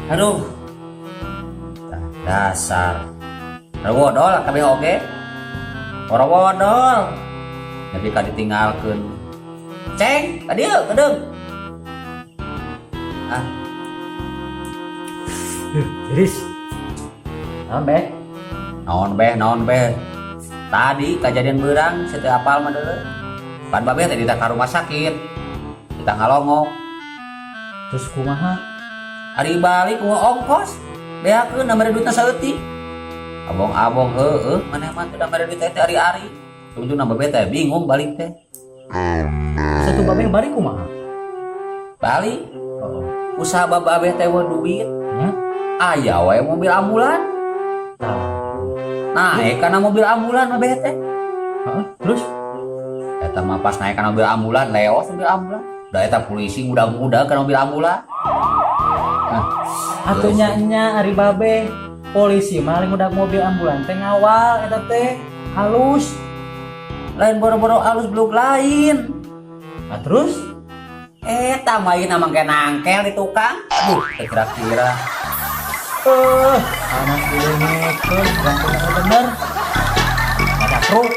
Aduh. Tah, dasar. Wodol kabeh oge. Ora wodol. Tapi ka ditinggalkeun. Ceng, ka dieu kedeung. Ah, Riris. Naon, Beh? Naon, Beh, naon, Beh? Tadi kejadian beurang saya teu apal mah deuleu. Pan babeh teh ditah ka rumah sakit. Kita ngalongok. Terus kumaha? Ari balik ku ongkos. Beakeun na mere duitna saeutik. Abong-abong heueuh maneh mah teu da mere duit teh ari-ari. Tungtungna babeh teh bingung balik teh. Satu babeh balik kumaha? Balik Oh. usaha babeh teh euweuh duit. Nya? Aya wae mobil ambulan. Tah. Nah, kana mobil ambulan babeh teh. Heeh, terus? Eta mah pas naik kana mobil ambulan, leos mobil ambulan. Da eta polisi muda-muda kana mobil ambulan. Nah, Atuh nya nya ari babeh. Polisi maling udah mobil ambulan teh ngawal eta teh halus. Lain boro-boro alus beluk lain. Ah, terus? Eta main amang kayak nangkel di tukang. Aduh, teu kira-kira. Eh, anak dilengekeun gantungna bener. Ada truk.